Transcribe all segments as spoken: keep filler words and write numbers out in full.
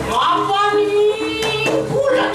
Apa nih? Bulat.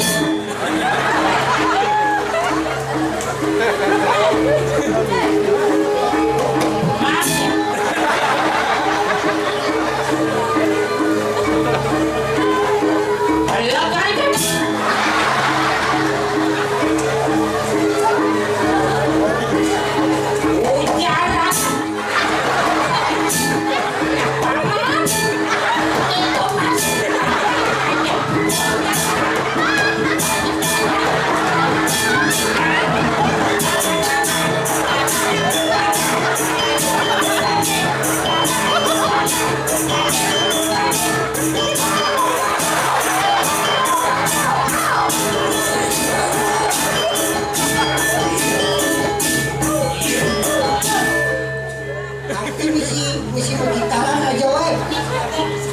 Nanti misi, misi begitaran aja, weh.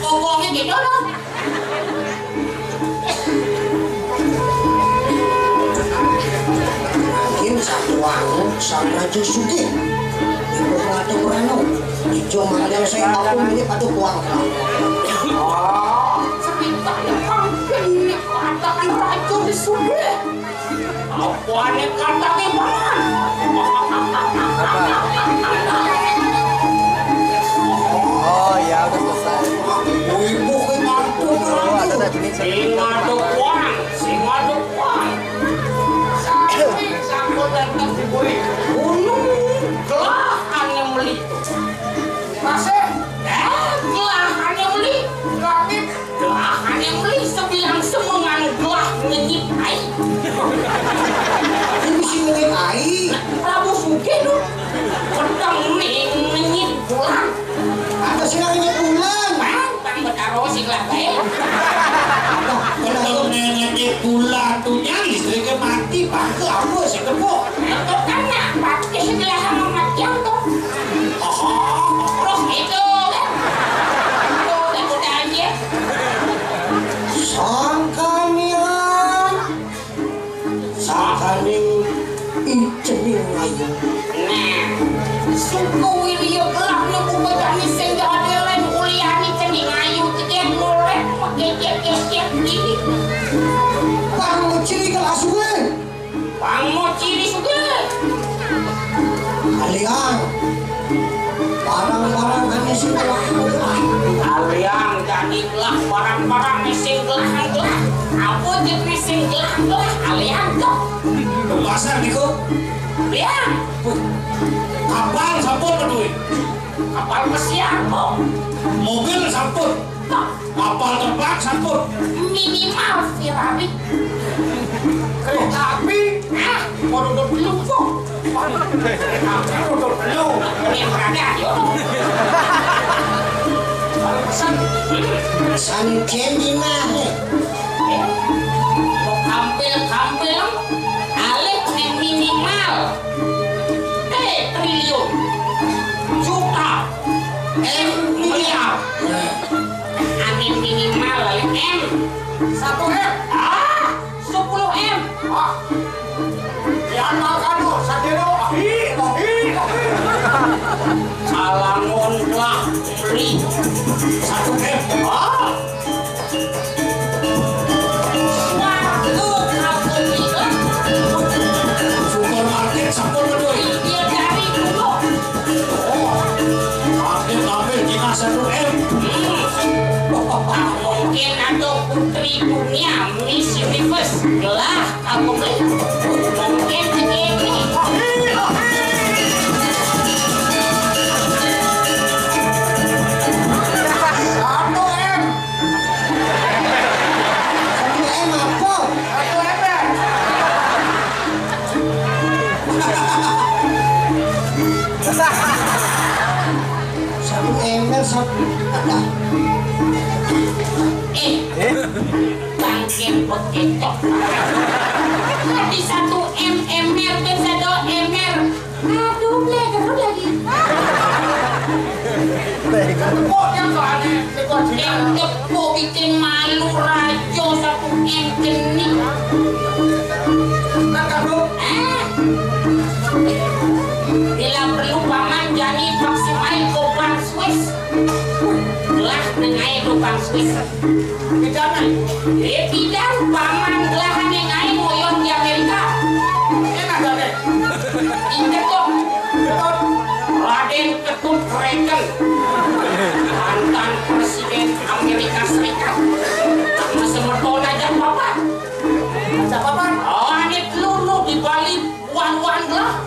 Ngomongnya gitu loh. Mungkin satu anu, sama aja sugih. Ibu ratu beranu. Ijo makan saya aku ini patuh kuang. Oh, cerita yang kampung ini, ada raja di sugih. Apa ane katake, Paman? Oh, iya, udah selesai. Ibu ke mantu. Oh, ada tadi. Sing ngaduk wong, sing ngaduk wong. Sampai sampun dateng diburi. Gunung gelahane meli. Masih? Eh, gelahane meli. Gelahane Gelah ane meli sebilang semengan gelah ngenyit ai. Ini mesti ngenyit ai. Prabu Sugih tu pedang ni ngenyit bulan. Apa sih ngenyit bulan? Bang, bang betaro sih gelah bae. Pedang ni ngenyit bulan tu nya listriknya mati, pakai apa sih kebuk? Itu kan nak pakai sebelah sama macam tu. Oh, terus itu kan. Itu kan udah anjir. Sangkaniran, sangkaning icening ayu. Nah, suku Wirya Gelah niku bocah sing dadi len uliani cening ayu, cedek ngorek, megecek-gecek gini. Bang ciri kelas gue. Pangmo ciri sugih. Aliang. Barang-barang ane sing gelah. Aliang jani gelah barang-barang ane sing gelah-gelah. Apa jenis sing gelah-gelah? Aliang kok. Pembahasan niku. Aliang. Kapal sampun, Pak Dwi. Kapal pesiar kok. Mobil sampun. Kapal terbang sampun. Minimal Ferrari. Kereta api, ah, mau duduk dulu kok. Kereta api duduk dulu. Ini berada, ayo. Kalau pesan, pesan candy mah. Eh, mau kampil-kampil, alih nih minimal. Eh, triliun. Juta. M, miliar. Ane minimal M. Satu M. Ah, sepuluh M. Ah. Ya, makan, oh, sadero. Ahi, ahi, ahi. Kalangon lah beli. Satu M. Ah. Supermarket sampun, Pak Dwi. Iya, dari dulu. Oh, hampir-hampir kita satu M. Mungkin ada putri dunia, Miss Universe, gelah aku beli. Mungkin begini. Satu ember, satu ada. Eh, bangkit begitu. Tadi satu em ember, kan satu ember. Aduh, blegerut lagi. Tepuk yang soalnya, tepuk yang. Yang tepuk bikin malu rajo satu em jenih. Kan kamu? Eh? Bila perlu paman jani vaksin air ke Bang Swiss. Lah, nengai tu Bang Swiss. Pidan. Eh, pidan paman gelah ane ngae ngoyong di Amerika. Enak dah deh. Inget kok. Raden Ketut Regen. Mantan Presiden Amerika Serikat. Sama semeton aja papa. Aja papa. Oh, ane peluru di Bali. Wan-wan lah.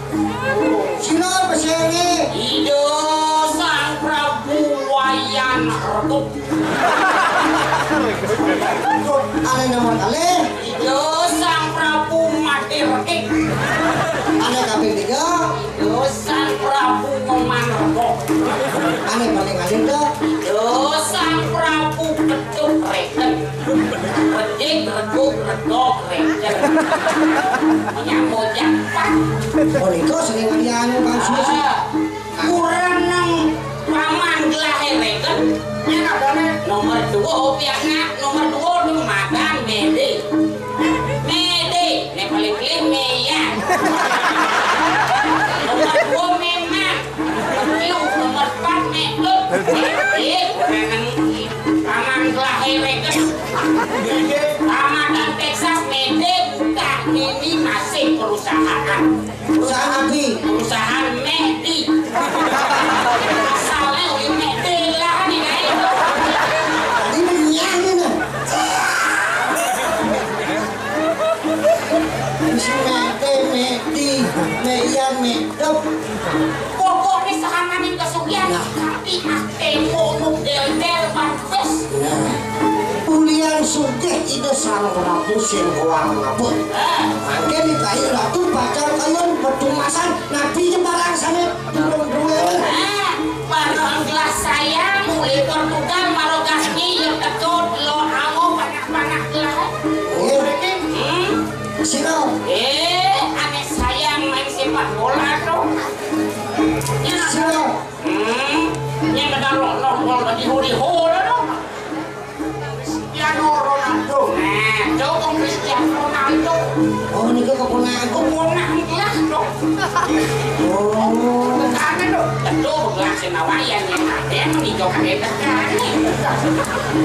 Sira besenge. Ida Sang Prabu Wayan Redup. Ane nomor kalih. Ida Sang Prabu Mati Redik. Ane kaping tiga. Ida Sang Prabu Meman Redup. Ane paling alit dah. Ida Sang Prabu Ketuk Reken. Redik, reduk, redok, reken. Nyambut japan. Punika sering anu Bang Swiss. Ah, kurang nang paman gelahe reken. Enak banget. Nomor dua, piaknya nomor dua tu makan mede. Mede, ne paling paling meyan. Nomor dua memang. Lu nomor empat, Mek. Lu. Eh, kurang paman gelahe reken. Ramadan Texas, Mede buka ini masih perusahaan. Perusahaan api. Perusahaan Medi. Asalnya oleh Mede lah nih, guys. Ini menyan ini. Mede, Medi, Meyan, Medep. Pokoknya sahananing kasugihan, nah, tapi ate monuk del-del mantes. Nah, ulian sugih Ida Sang Prabu sing kuwang ngabut. Eh. Mangke ditahi Ratu Pacar Kayun betumasan nabi jembarang sane durung duwe. Eh, barang gelas sayang, mulai Portugal, Marogasni, ya ketut, lo awo, panak-panak gelas. Nggih. Hmm. Sira. Eh, ane sayang main sepak bola to. Ya. Sira. Hmm. Yen ada lo lo gol bagi huri hura to. Cristiano Ronaldo. Nah, coba Cristiano Ronaldo. Oh, niku keponakan. Keponakan kelas to. Oh. Tekanan to. Betul, gelas sing awayan yen ade menijo kage tekanan.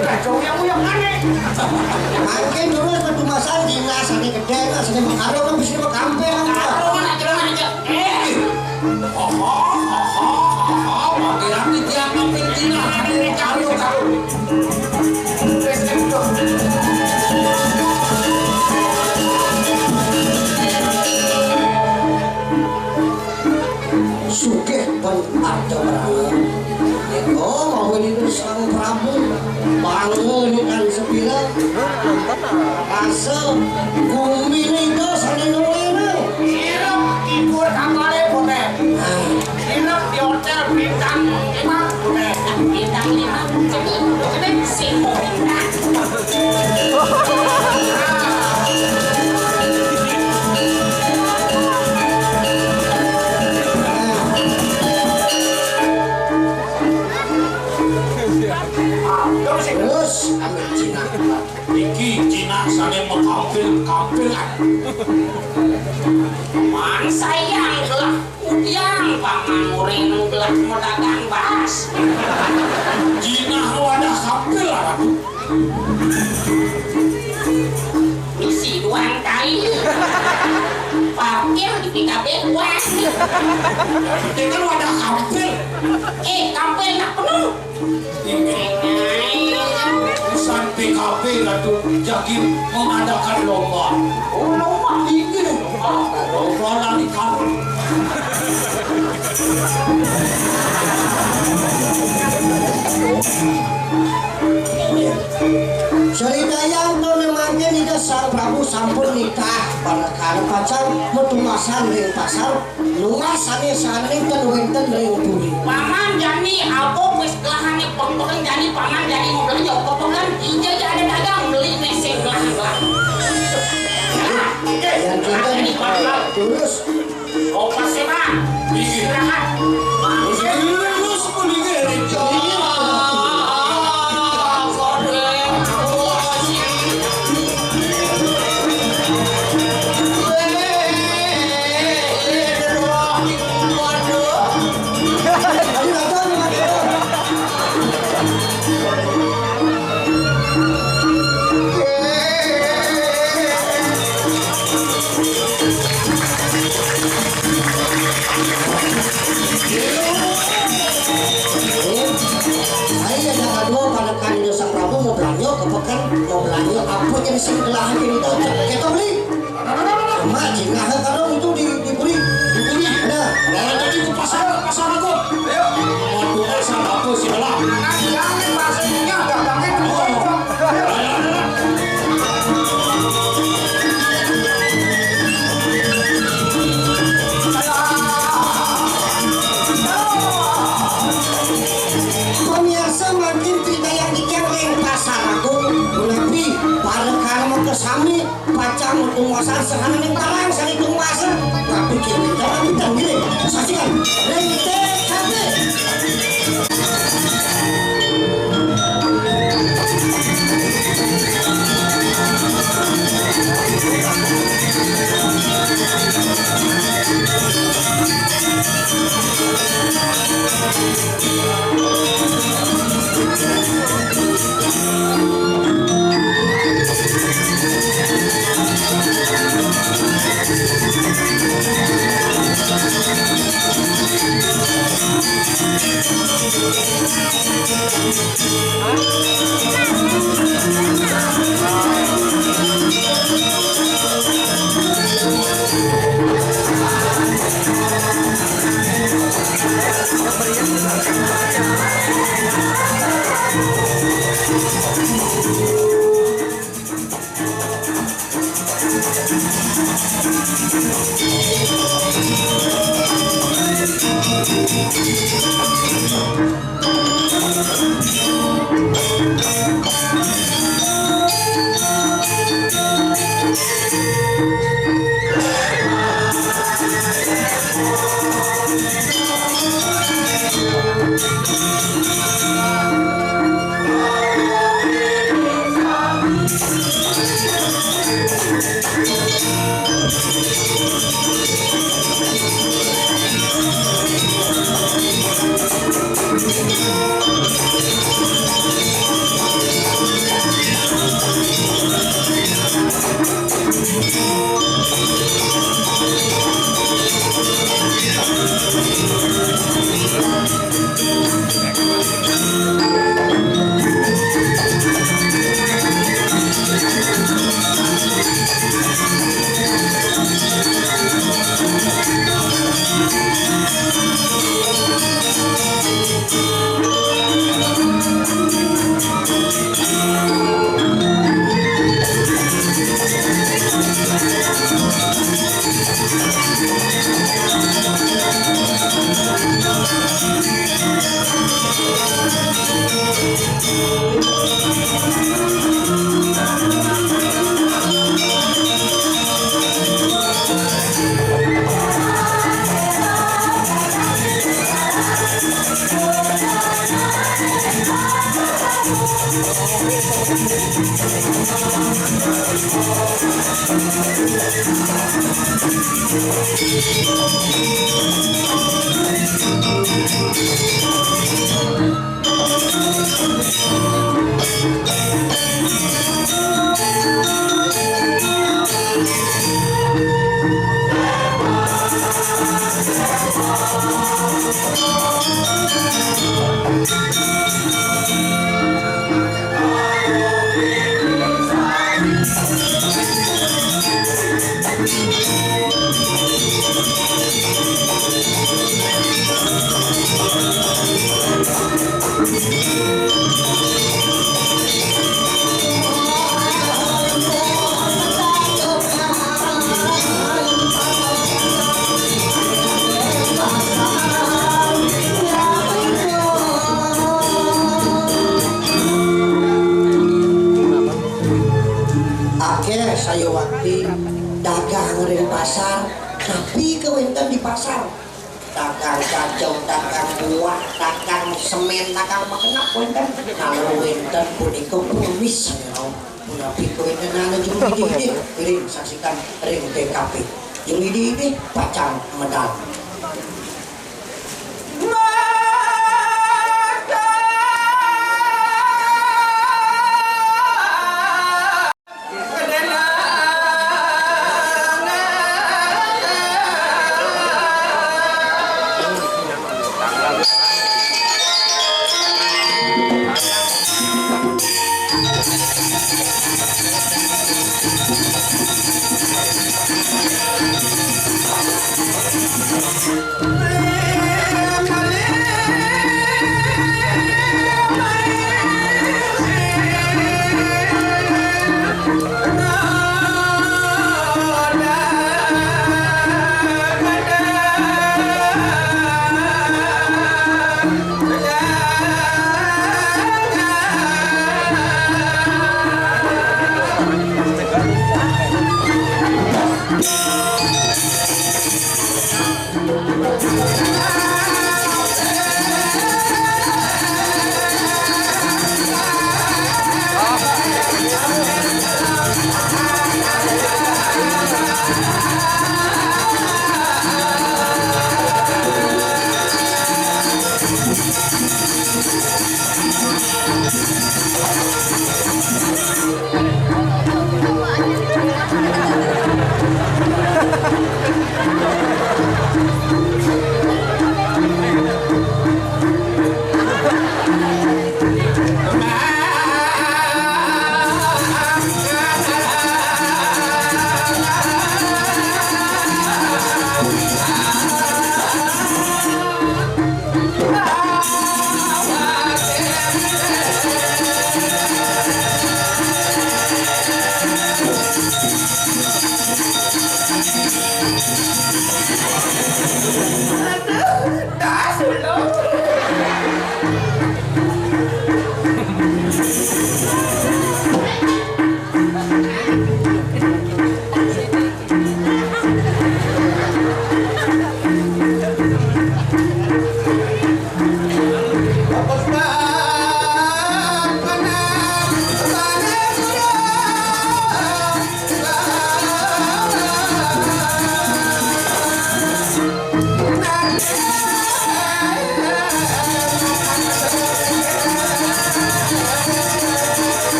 Lah, jauh yang uyang aneh. Mangke terus pedumasan dinas ane gedhe, sane mekaro kan bisa mekampil. Karo kan aja aja. Eh. Hahaha, hahaha, pangeran iki apa pimpinan ane karo karo. Sugih ben arta merana. Nika mawi Sang Prabu, bangun kan sepira. Rasa bumi nika sane nuwene. Irep tidur kapale boten. Nah. Irep di hotel bintang lima boten. Bintang lima. Jadi, jadi sing mau bintang. Terus ambil Cina. Iki Cina sane mekampil-kampil. Man sayang gelah udiang paman muring gelah medagang bas. Cina wadah kampil apa? Misi doang kali. Parkir di P K B doang. Itu kan wadah kampil. Eh, kampil nak penuh. Urusan P K B Ratu Jagir mengadakan lomba. Oh, lomba ini. Lomba lari karung. Sri Dayang to memangke Ida Sang Prabu sampun nitah, panakana pacang matumasan ring pasar, nuas sané sané ten wénten ring puri. Paman jani apa wis gelahane pengpeken jani paman jani ngobrol jauh kepeken, ija ja ada dagang beli mesem gelah-gelah. Nah, yén kéto jani paman. Terus. Kopas ya, Bang. Istirahat. Terus, terus, terus. Ayo, yang kedua, pada kali Sang Prabu mau belanja ke pekan, mau belanja apa yang sing gelah ini, kita beli. Mak, jingah, kalau itu di, dibeli, dibeli. Nah, nah, jadi ke pasar, pasar aku. Ayo. Mau tukar sama aku, sih, lah. Jangan, pasarnya, dagangnya, oh. Pamirsa, mangkin pidayang titiang ring Pasar Agung, punapi, para karma kesami, pacang tumuasan sahananing barang sané tumuasan, tapi kita kita ngiring. Saksikan, ring T K P. Takar kacang, takar buah, takar semen, takar makenap wénten. Kalau wénten punika kumis, punapi kawéntenan anu jero idih-idih? Iring saksikan ring T K P. Jero idih-idih pacang medal.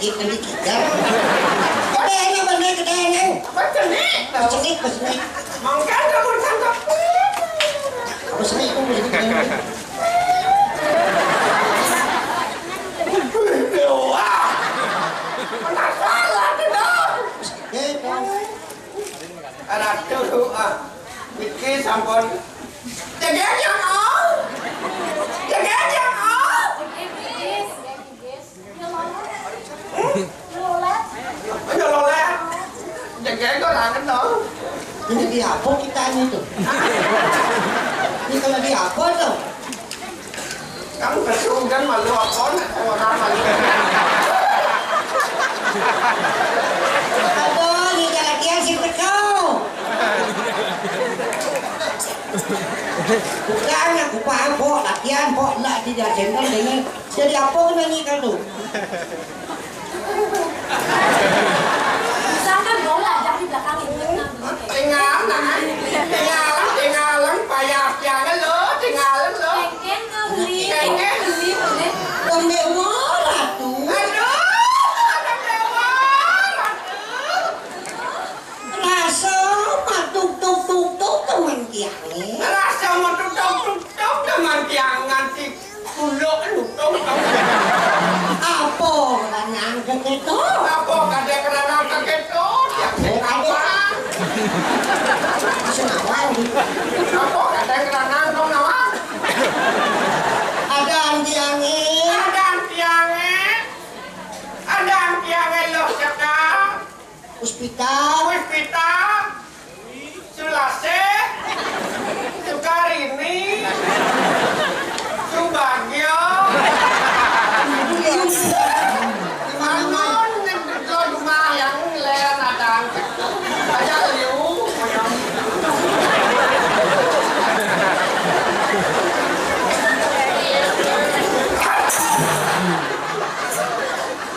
Ini kita. Gedenya bener, gedenya. Apa cenik? Apa cenik, apa cenik? Mangkana mun sangkep. Apa cenik itu, apa cenik? Wah. Penasaran, dong. Eh, dong. Aduh, ah. Niki sampun. Jegeg ya, Om. Jegeg ya, Om. Hmm? Lolet. Ya, lolet. Jegeg kok langen, dong. Ini di apa kita ini tuh? Ini kalau di apa tuh? Kamu kesugan malu apa nak orang malu? Aduh, ini latihan si teko. Bukan, aku paham, Pok. Latihan, Pok. Nak diajarkan dengan jadi apa kena ni kalu? Misalkan bola jadi belakangin. Tinggal, nah. Tinggal, tinggal, payah, jangan lo, tinggal lo. Kengkeng ke beli, kengkeng beli, boleh. Dong dewa, Ratu. Aduh, dong dewa, Ratu. Rasa mah tuk, tuk, tuk, tuk, teman tiang, eh. Rasa mah tuk, tuk, tuk, tuk, teman tiang, nganti Kuluk lutung. Apa keranang keketo? Apa kadang keranang keketo? Ya, apa? Apa kadang keranang dong, nawang? Ada antiange. Ada antiange. Ada antiange loh, cekak. Puspita. Puspita. Sulasih. Sukarini. Subagio. Anu, lo cuma yang len ada. Aja liu.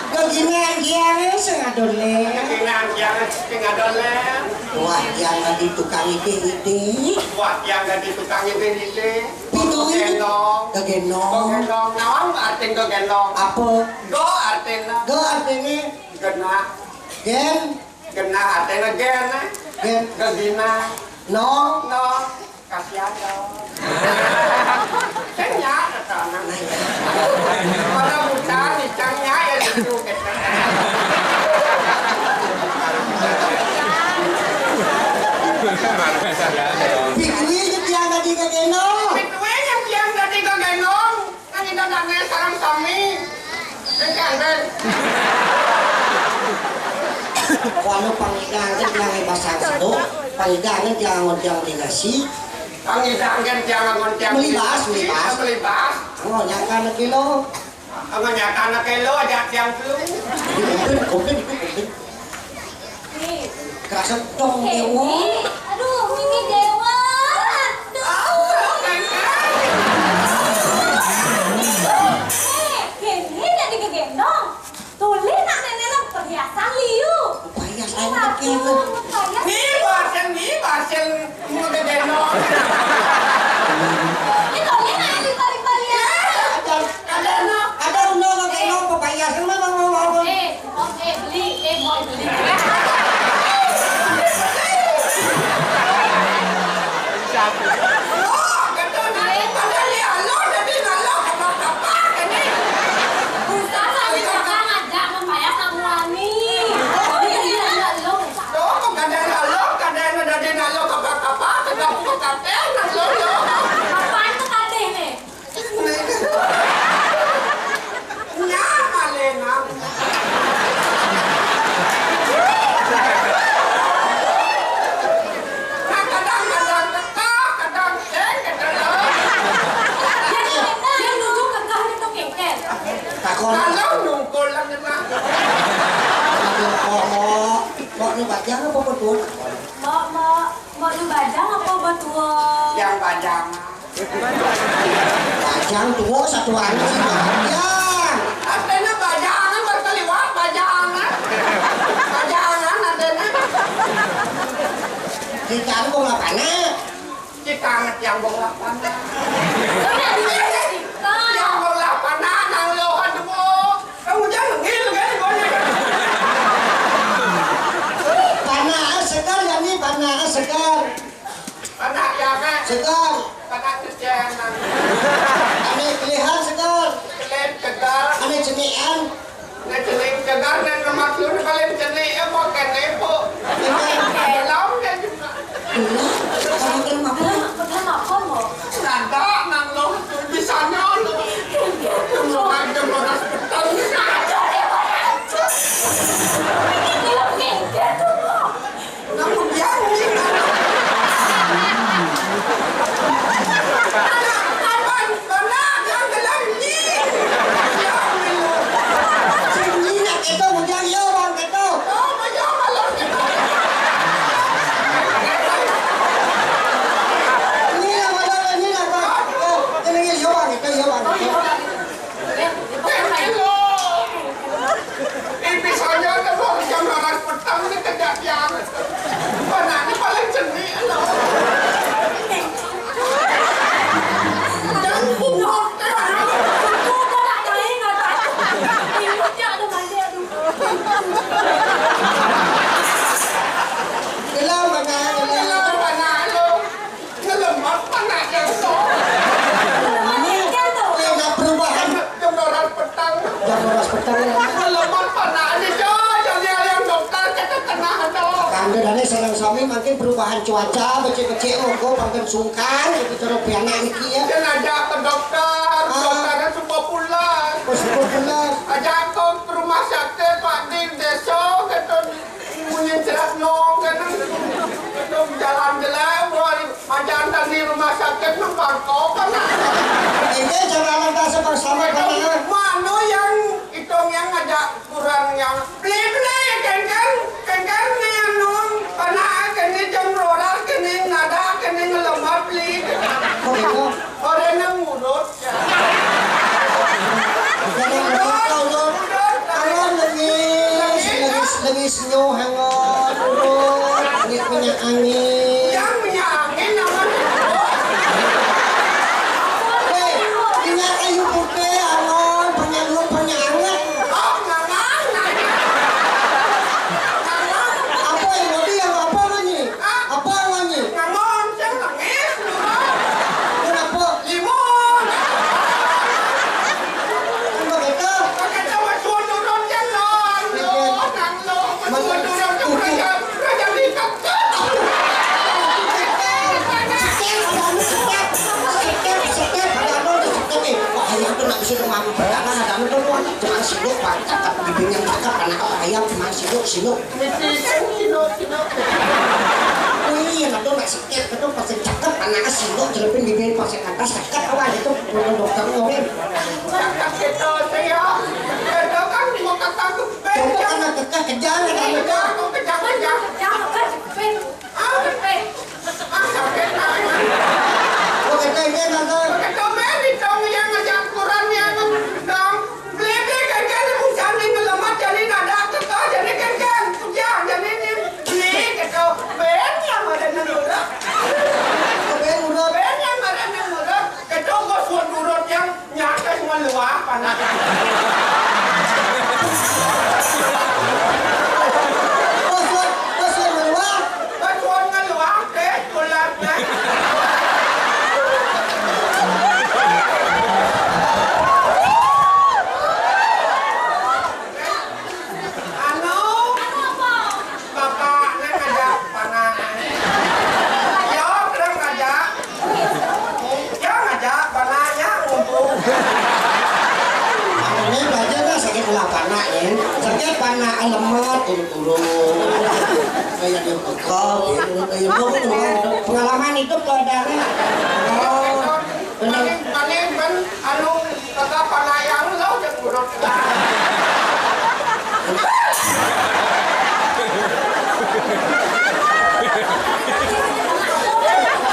Keginan dia sing adon len. Keginan dia sing adon len. Wah, yang dadi tukang ide-ide. Wah, yang dadi tukang ide-ide. Pitu ini. Gendong. Gegendong. Gegendong. Nawang artin gegendong. Apa? Go artin. Go artine. Genah. Gen. Genah artine gen. Gen. Gegina. Nong. Nong. Kasihan dong. Kan ya, kata anak. Pada buta, nicangnya ya lucu gitu. Pikir itu yang tadi ke gendong. Pikir yang yang tadi ke gendong. Kan kita nanya sarang sami. Kan kan. Kalau pangidangan yang bahasa itu, pangidangan yang ngondang dinasi. Pangidangan yang ngondang melibas, melibas. Melibas. Oh, nyangka anak kilo. Apa nyangka anak kilo aja tiang flu. Kumpin, kumpin, kumpin. Kerasa dong, Dewa. Aduh, ini Dewa. Aduh. Eh, ini jadi gegendong. Tulis nak nenek lo perhiasan liu. Perhiasan liu. Perhiasan. Ni pasien, ni pasien mau gegendong. Ini tulis nak di balik-balik. Ada, ada, ada undang-undang perhiasan, mau, mau, mau, mau. Eh, Oke, beli, eh, mau beli. Bukan, tapi kakak ngajak membayar sama Wani. Oh, iya, iya, iya, lo. Apaan tuh katanya nih? Nya malena. Nah, kadang-kadang teka, kadang seng, kadang. Yang, yang nuju kekeh itu kengken. Takon. Kalau nungkul lah, cenah. Aduh, kok, kok, kok nu bajang apa betul? Mau, mau, mau nu bajang apa betul? Yang bajang. Bajang tua satu anu sih, bajang. Artinya bajangan berkeliwat, bajangan. Bajangan artinya. Kita anu bola panah. Kita anget yang bola panah. Yang bola panah, nang lohan dua. Kamu jangan ngil, kan? Segar. Kana cecén. Ané kelihan segar. Kelihan segar. Ané cenikan. Ané cenik segar, ané lemak lu, paling cenik, apa kéné, Bu? Belum dia juga. Belum. Kalau belum apa? Belum apa, Bu? Nada, nang lo, bisanya lo. Belum ada, belum ada. Belum ada, Bu. Namun dia mungkin anak abang, anak yang dalam ni. Sing nyinak itu, mujang yo bang itu. Oh, mujang malam itu. Nyinak, malam nyinak, bang. Oh, ini yo bang itu, yo bang itu. Hello. Ini misalnya ada orang jam laras petang ni kerja tiang. Mana ni paling cenik lo. Yang bungut. Hello, mana? Hello, mana lo? Ngelemat panak jam tu. Ini ada perubahan. Jam dua belas petang. Jam dua belas petang. Ngelemat panak ni, Jo. Jadi ada yang dokter kita kena tu. Kanda dane sareng sami mangkin perubahan cuaca, becik-becik mongko pangken sungkan, itu cara pianak niki ya. Dan ajak ke dokter, dokternya suka pulang. Oh, suka pulang. Ajak ke rumah sakit, Pak, di desa, kata Munyin cerat nong kan. Jalan jelek, wah, macam tadi rumah sakit nang bangkok kan. Ini jangan lantas bersama kamu. Mana yang hitung yang ngajak kurang yang beli-beli, kan, kan, kan, kan, ni anu, panak, kan, ni jam rolas, kan, ni nada, kan, ni ngelemah beli. Begitu. Orang yang ngurut. Jangan lupa, Lur. Awan lengis, lengis, lengis nyo hangat, Lur. Minyak, minyak angin. Yang minyak angin, awan. Hei, minyak kayu putih, awan. Banyak Lur, banyak hangat. Oh, ngangan, ngangan. Ngangan. Apa yang tadi, yang apa lagi? Hah? Apa lagi? Ngangan, yang nangis, Lur. Kenapa? Limun. Kan begitu. Pakai sama suun turun kan, Lur. Lur, nang, Lur. Maksud, suun turun kan, itu. Raja, raja Likat. Sekep, ada anu sekep. Sekep, sekep, ada anu sekep, eh. Wah, ayah tu nak bisa demam. Karena ada anu tu, Lur. Cuma siduk, Pak. Cakap, bibirnya cakap, anak ayam, cuma siduk, siduk. Mesti kan siduk, siduk. Oh iya, betul, Pak. Cek, ketu pas cakep, anak siduk, celupin bibir pas atas, cakep, awan itu, bukan dokter, oke. Cakep gitu, saya. Itu kan mau kata aku, coba anak kekeh, kejar, kejar, kejar, kejar, kejar. Ah, ah, sakit, ah. Oke, thank you, tante. Oke, coba nih, dong, yang ngajak kurang, yang dong. Beli, beli, kan, kan, hujan ni melemat, jadi nada, kekeh, jadi, kan, kan, hujan, jadi ni. Beli, kata, ben yang ada nang urut. Ben urut. Ben yang ada nang urut. Kata, bos, urut yang nyata semua luar, panas. Bos, bos, bos, luar. Bos, luar, teh, pulang, teh. Anu, bapakné ngajak panak. Yo, terus ngajak. Yo, ngajak panaknya ngumpul. Ini belajar lah sakit kepala panak ya. Sakit panak lemot turun-turun. Kayak dia pegel, ya, turun, kayak dia pegel. Pengalaman hidup tuh ada. Oh, benar. Paling, paling kan anu, kata panak yang lo, dia turun.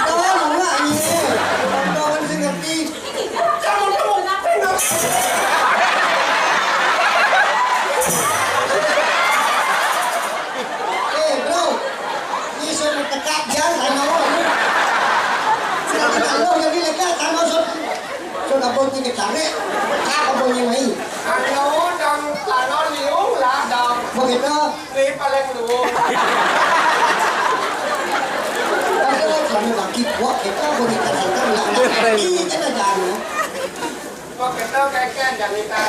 Tolong lah, iya. Tolong sih ngerti. Kamu tuh mau ngapain, Bang? Eh, bro. Ini sudah tekak, Jan, sama lo. Sudah tekak lo, jadi lega, sama, Sun. Sun, apa ini kecari? Apa bunyi mai? Anu, dong, anu, liung lah, dong. Begitu. Ini paling luung. Aduh, Anu lagi buat kita boleh katakan lah. Ini kan ada anu. Kok kita kayak kan jangan kita.